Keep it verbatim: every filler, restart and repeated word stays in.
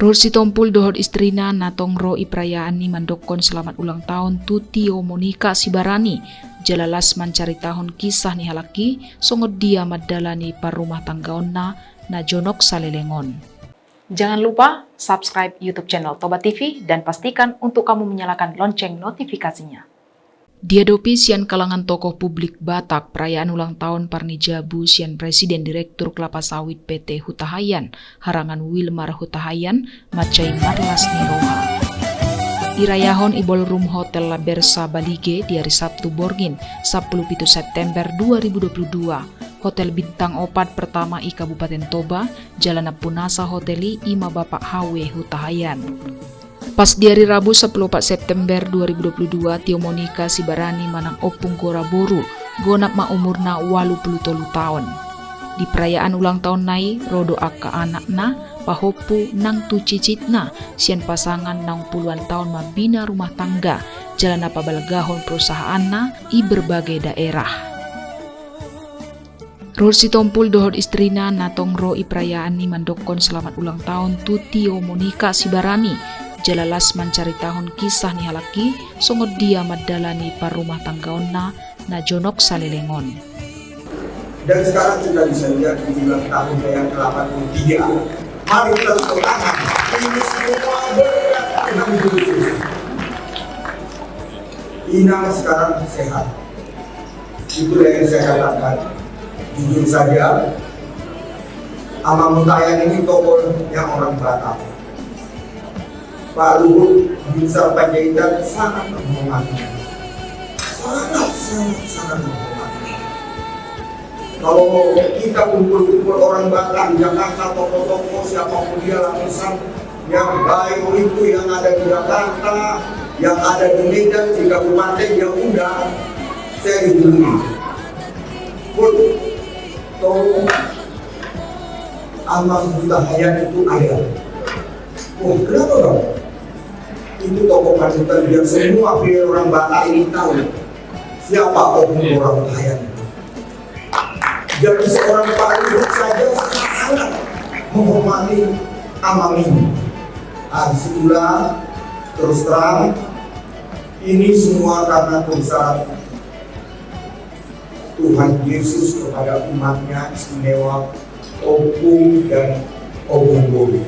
Ruhut Sitompul dohot istrina na tong ro i perayaan i mandokkon selamat ulang taon tu Tio Monika Sibarani, jala las mancaritahon kisah ni halak i songon dia mandalani parrumahtanggaonna na jonok saleleng on. Jangan lupa subscribe YouTube channel Toba T V dan pastikan untuk kamu menyalakan lonceng notifikasinya. Diadopi sian kalangan tokoh publik Batak perayaan ulang taon parnijabu sian Presiden Direktur Kelapa Sawit P T Hutahayan, harangan Wilmar Hutahayan, mansai marlas ni roha. Dirayahon i Ballroom Hotel La Bersa Balige di ari Sabtu borngin, sampulu pitu September dua ribu dua puluh dua, hotel bintang opat pertama i Kabupaten Toba, jala nampunasa hotel i ima Bapak H W Hutahayan. Pas di ari Rabu sampulu opat September dua ribu dua puluh dua, Tio Monika Sibarani manang Ompung Gora boru, gonap ma umurna ualu pulu tolu taon. Di perayaan ulang taonna i, ro do angka anakna, pahompu nang tu cicitna, sian pasangan naung puluan taon mambina rumah tangga, jala na pabalgahon perusahaanna i berbagai daerah. Ruhut Sitompul dohot istrina na tong ro i perayaan i mandokkon selamat ulang taon tu Tio Monika Sibarani, jala las mancaritahon kisah ni halak i songon dia mandalani parrumahtanggaonna na jonok saleleng on. Dan sekarang kita bisa lihat di ulang tahunnya yang ke delapan puluh tiga. Mari kita tepuk tangan. Ini semua berkat Tuhan Yesus. Inang sekarang sehat. Itulah yang saya katakan. Jujur saja, Amang Hutahayan ini tokohnya orang Batak. Pak Luhut Binsar Panjaitan sangat menghormati. Sangat, sangat, sangat menghormati. Kalau kita kumpul-kumpul orang Batak di Jakarta, tokoh-tokoh siapapun dia, lapisan yang baik itu yang ada di Jakarta, yang ada di Medan, di kabupaten, yang undang, saya dihubungi. Pul, tolong Amang Hutahayan itu ada. Oh, kenapa, Bang? Itu tokoh panutan biar semua, biar orang Batak ini tahu siapa Ompung Gora Hutahayan itu. Jadi seorang Pak Luhut saja sangat menghormati Amang ini. Ah, disitulah terus terang, ini semua karena kebesaran Tuhan Yesus kepada umatnya, istimewa Ompung dan Ompung Gora.